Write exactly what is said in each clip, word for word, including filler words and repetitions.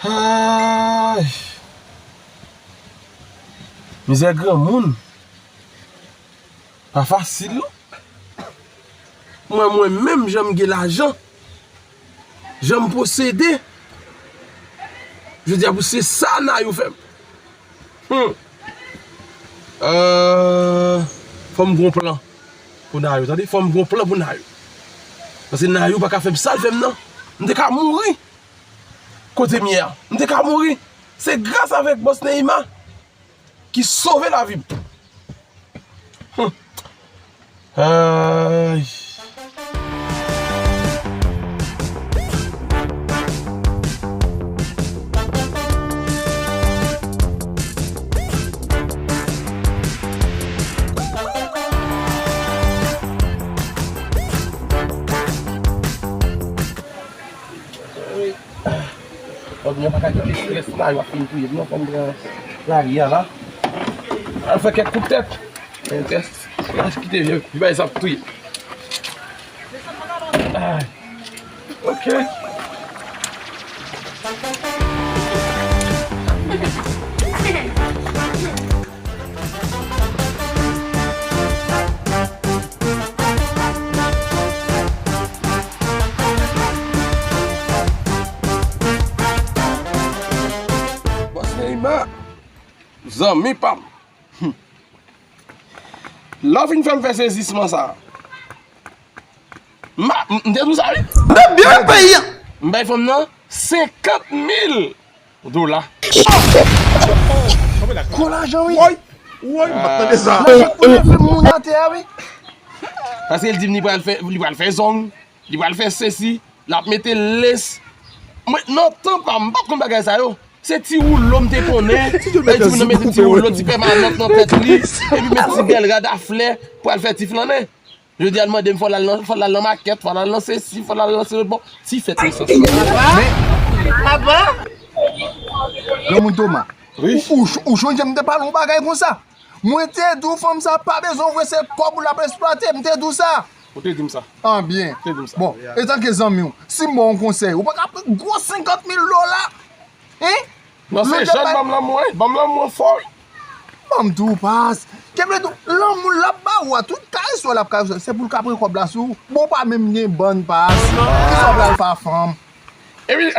Ay! Mizè granmoun pa fasil non. Mwen, mwen menm, jan m gen lajan, jan m posede, jodi a pou se sa Nayou fè m. Hmm. Euh, fò m gon plan pou Nayou, tande? Fò m gon plan pou Nayou. Paske Nayou pa ka fè m sa l fè m nan. M te ka mouri kote m ye a. M te ka mouri. Se gras avèk bòs Neima ki sove lavi m. Hmm. Ay. Fò m pa ka kite strès la, yo ap fin touye m non, fò m pran lari a la. Al fè kèk kout tèt. Gen tès. Lach kite vye, vye bagay sa ap touye. Ay. Ok. Bòs Neymar, zanmi pa m. Lè w fin fè m fè sezisman sa, m, m te di w sa wi. M te byen peyi a. M bay fanm nan senkant mil dola. Gwo lajan wi. Woy, woy, m pa t tande sa. Lajan pou leve moun atè a wi. Paske l di m li pral fè, li pral fè zong. Li pral fè sesi, l ap mete les. Mwen, nan tan pa m, m pa t konn bagay sa yo. Se ti woulo m te konnen. Ti moun nan mete ti woulo, ti pèmanan nan tèt li. Epi met ti bèl rad a flè pou al fè ti flannen. Jodi a l mande m fò l al nan, fò l al nan makèt, fò l al nan sesi, fò l al nan selot. Bon, ti fèt li soti. Papa! Granmoun Toma, wi. Ou, ou, ou sonje m te pale yon bagay konsa? Mwen te di w fanm sa pa bezwen w vre, se kòb ou l ap eksplwate, m te di w sa. Ou te di m sa. An byen. Ou te di m sa. Bon, etanke zanmi w, si m ba w yon konsèy, ou pa ka pran gwo senkant mil dola? Hein? Non, se Jean ban m lanmou, hein? Ban m lanmou an fò, wi. Ban m di w pas. Ke vle di w, lanmou l ap ba ou a, tout karès ou l ap karès ou, se pou l ka pran kòb la sou ou. Bon, ou pa menm gen bann pas. Kisa w pral fè a fanm? Epi,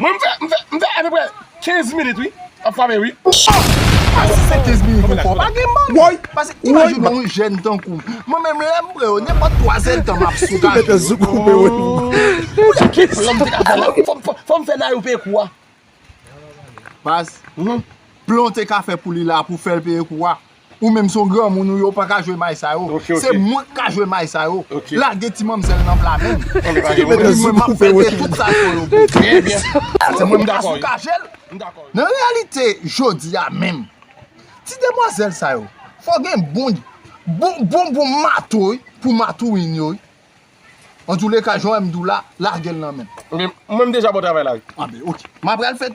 mwen, m fè, m fè, m fè apeprè kenz minit, wi. Ap frape, wi. Ah, si se kenz minit ou fè, w pa gen mann. Woy! Paske imajine yon jèn tankou m. Mwen menm, lè m pre yo, nenpòt twa zè tan m ap sou kay. Mete zouk koupe, wi. Fò m te ka fè la. Fò, fò, fò m fè Nayou peye kou a. Pas. Plan w te ka fè pou li la, pou fè l peye kou a. Ou menm se yon granmoun ou ye, ou pa ka jwe may sa yo. Ok, ok. Se mwen k ka jwe may sa yo. Ok. Lage ti manmzèl nan pla men m. Epi mwen, m ap fè l peye tout sa fò yo pou. Trè byen. Se mwen k ka sou kache l. M dakò. Nan reyalite, jodi a menm, ti demwazèl sa yo, fò gen bon, bon, bon, bon mato, wi, pou matourin yo, wi. Antouleka, jan w wè m di w la, lage l nan men m. Men mwen, m deja bò travay la, wi. Ah ben, ok. M ap pral fè,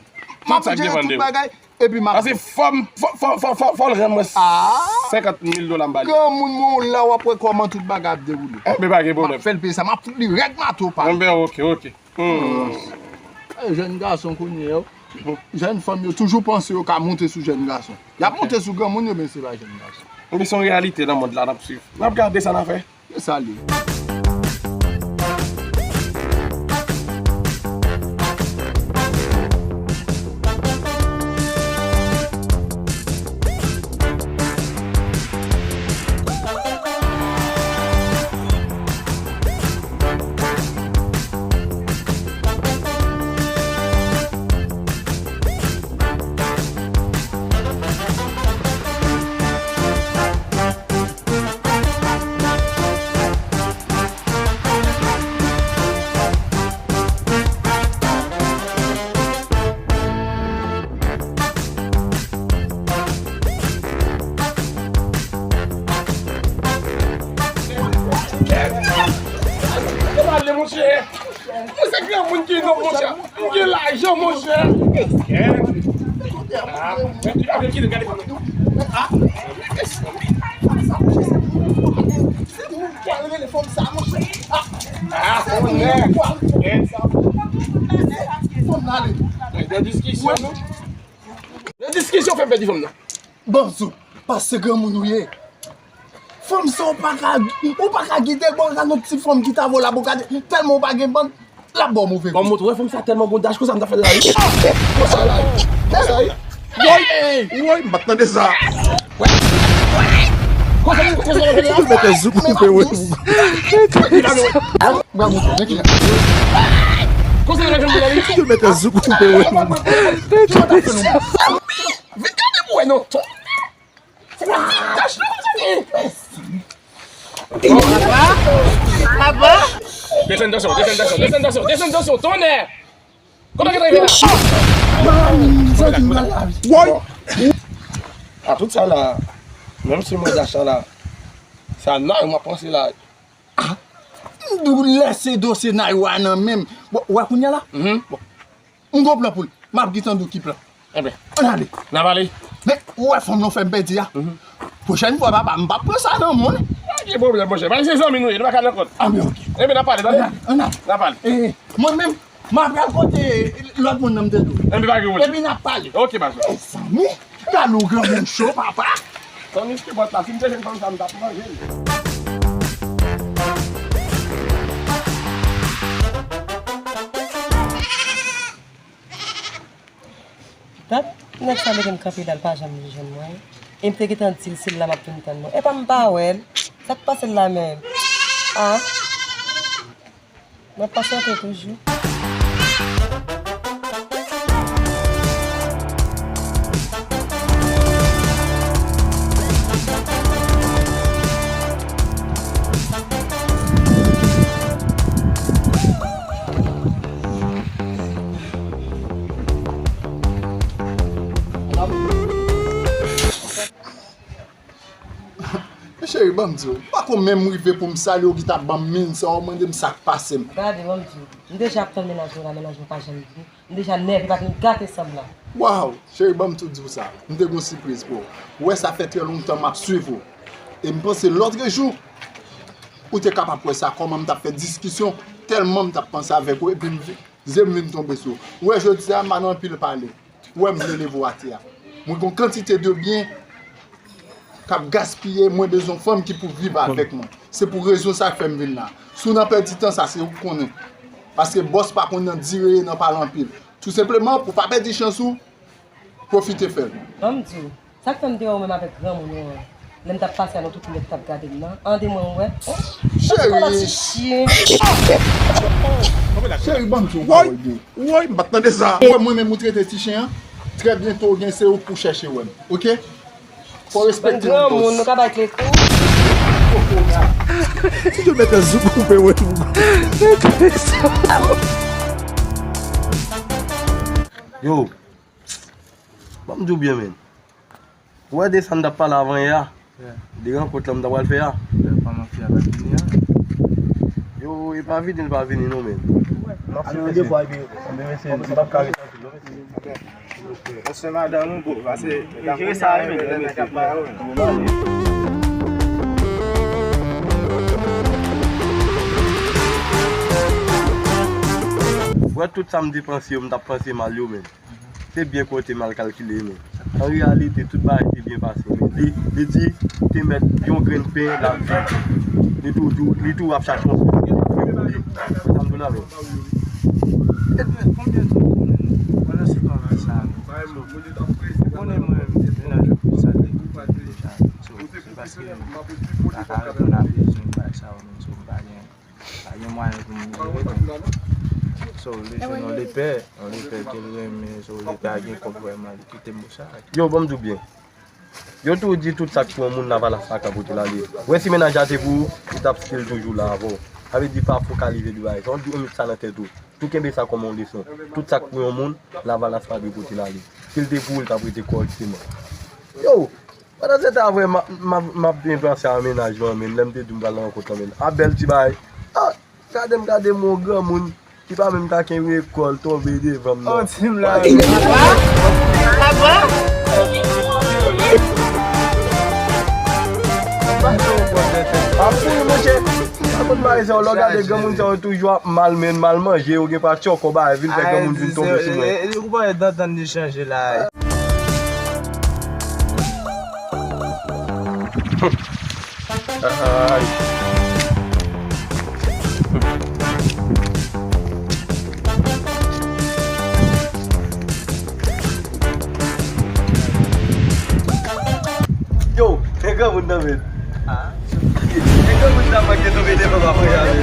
m ap jere tout bagay, epi m ap... Paske fò m, fò, fò, fò, fò, fò l rann mwen senkant mil dola m ba li. Granmoun, mwen la, w ap wè kòman tout bagay ap dewoule. Enben, pa gen pwoblèm. M ap fè l peye sa, m ap fout li rèd mato pa. Enben, ok, ok. Hmm. Eh, jèn gason kounye yo. Jèn fanm yo toujou panse yo ka monte sou jèn gason. Y ap monte sou granmoun yo, men se pa jèn gason. Enben, se yon reyalite nan mond la, n ap swiv. N ap gade sa n a fè. Yo sale. Mwen se granmoun ki non, monchè. M gen lajan, monchè. Ah, men ki bagay ki gade fanm nan. Ah, se moun pral rele fanm sa, monchè. Ah, ah, se moun nèg. Fanm nan ale. Nan diskisyon, non? Nan diskisyon, fè m pèdi fanm nan. Banm di w, paske granmoun ou ye. Fanm sa, ou pa ka, ou pa ka kite l, bon, gade yon ti fanm ki ta vo la, bon, gade, tèlman ou pa gen bann, l ap ba w move. Ban m montre w, fanm sa tèlman gon dach konsa, m ta fè l la, wi. Konsa la, wi. Konsa, wi. Woy! Woy, m pa t tande sa. Konsa, konsa, konsa, konsa. Ou mete zouk ou pe wè. Bravo, men ki la. Konsa, konsa, konsa. Ou mete zouk ou pe wè. Vin gade pou wè, non. Desann tansyon, desann tansyon, desann tansyon, desann tansyon, tonnè! Kòman ki t rive la? Woy! A tout sa la, menm si mwen dacha la, sa nan mwen panse la. Ah, m di w lèse dosye Naywa nan men m. Bon, ou wè kounye a la? Mhm. Bon, m gon plan pou l. M ap gentan di w ki plan. Enben, ann ale. N ap ale. Men, ou wè fanm nan fè m pèdi a? Mhm. Pwochèn fwa, papa, m p ap pran sa nan men w, non. Pa gen pwoblèm, monchè. Paske se zanmi nou ye, nou pa ka nan kont. Ah, men oke. Enben, n ap pale, tande? Ann ale, ann ale. N ap pale. Eh, eh, mwen menm, m ap al kote lòt moun nan m te di w. Enben, pa gen pwoblèm. Epi n ap pale. Oke, baz. Mezanmi, gade yon granmoun cho, papa. Tandis ke bòt la, si m te jwenn fanm sa, m t ap manje l. Dat nèg sa mete m kanpe la, l pa janm vin jwenn mwen. E m te gentan di l se l la m ap vin tann non. Epa m pa wè l. Sa k pase l la menm? Ah. M ap pase antre toujou. Men cheri, ban m di w, m pa ko menm rive pou m salye w ki t ap ban m min sa, w mande m sa k pase m. Gade, ban m di w, m deja ap tann mennaj mwen la, mennaj mwen pa janm vini. M deja nève, pa t vin gate sanm la. Waw, cheri, ban m tou di w sa. M te gon sipriz pou w. Ou wè, sa fè trè lontan m ap swiv ou. E m panse lòtrejou, ou te kapab wè sa, kòman m t ap fè diskisyon, tèlman m t ap panse avèk ou, epi m vi-, zye m vin tonbe sou ou. Ou wè, jodi a, m pa nan anpil pale. Ou wè, m vle leve w atè a. Mwen gon kantite de byen k ap gaspiye, mwen bezwen yon fanm ki pou viv avèk mwen. Se pou rezon sa k fè m vin la. Si w nan pèdi tan, sa se ou k konnen. Paske bòs pa konn nan dire, nan pale anpil. Tou senpleman, pou pa pèdi chans ou, pwofite fè l. Ban m di w, sa k fè m te wè w menm avèk granmoun ou an, lè m t ap pase a, nou tout nèt t ap gade m nan, an de mwen w wè. Cheri! Ti chen! Cheri, ban m di w yon pawòl byen. Woy, m pa t tande sa. Ou wè mwen menm ou trete ti chen an? Trè byento gen se ou k pou chèche wè m, oke? Fò w respekte yon bòs. Granmoun, nou ka bay kle kou. Si yo mete zouk ou pe wè tou. Yo, ban m di w byen, men. Ou wè de sa n t ap pale avan yè a? Yeah. De rankont lan m ta pral fè a. Yeah, kòman fi a pa vini an? Yo, e pa vini, l pa vini non, men. N ap fè yon de fwa epi, epi mesye, m p ap ka ret anpil non, mesye. Mesye, madanm ou bo, pase jere sa, wi, men, mesye. Wè tout sa m te panse yo, m t ap panse mal yo, men. Se byen konte mal kalkile, men an reyalite, tout bagay te byen pase, men li, li di, te mèt yon grenn pen l ap viv. Li toujou, li toujou ap chache yon solution pou li. Sa m di w la, men. Edwin, konbyen tan w konnen nou? Pandan se tan la sa, nou. Ou konnen mwen, mennaj ou pou sa te deja. So, se paske m pa ka reponn a bezwen bagay sa yo, men so m pa gen Pa gen mwayen pou m jere tou. So, li se yon lepè, yon lepè ke l renmen, so, li pa gen kòb vrèman, li kite m pou sa. Yo, ban m di w byen. Yo tou di tout sa k pou yon moun Lavalas pa ka pote l ale. Wè si mennaj la te pou ou, li t ap still toujou la avè w. Sa vle di pa fokalize de bagay sa. Yon di ou met sa nan tèt ou. Tou kenbe sa kòm yon leson. Tout sa k pou yon moun, Lavalas pa dwe pote l ale. Si l te pou ou, l t ap rete kòrèkteman. Yo! Pandan se tan vre, m ap, m ap, m ap byen panse a mennaj mwen, men lè m te di w m pral nan rankont lan, men a bèl ti bagay. Ah, gade m, gade m, yon granmoun ki pa menm ka kenbe kò l, tonbe devan m nan. Oh, ti m la. Apa? Apa? Pa fè yon bò tèt. Pa fè yon bò tèt. Konn bagay sa yo, lè w gade granmoun sa yo toujou ap mal, men mal manje, yo gen pa tchòkò bagay, vin fè granmoun vin tonbe sou mwen. Ou pa wè dantan li chanje la. Ay. Yo, e granmoun nan men. E granmoun nan manke tonbe devan pa fè ale.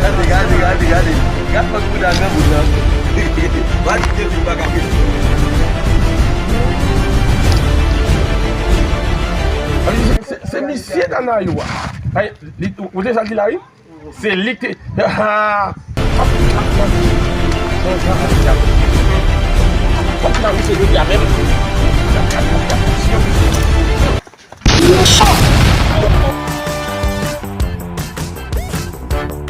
Gade, gade, gade, gade. Gad fòk bouda granmoun nan. Gad depi pa ka fè. Se, se, se misye Tanayou a. Ay, li, ou te sa ki la, wi? Se li ki te. Fòk nan misye jodi a menm.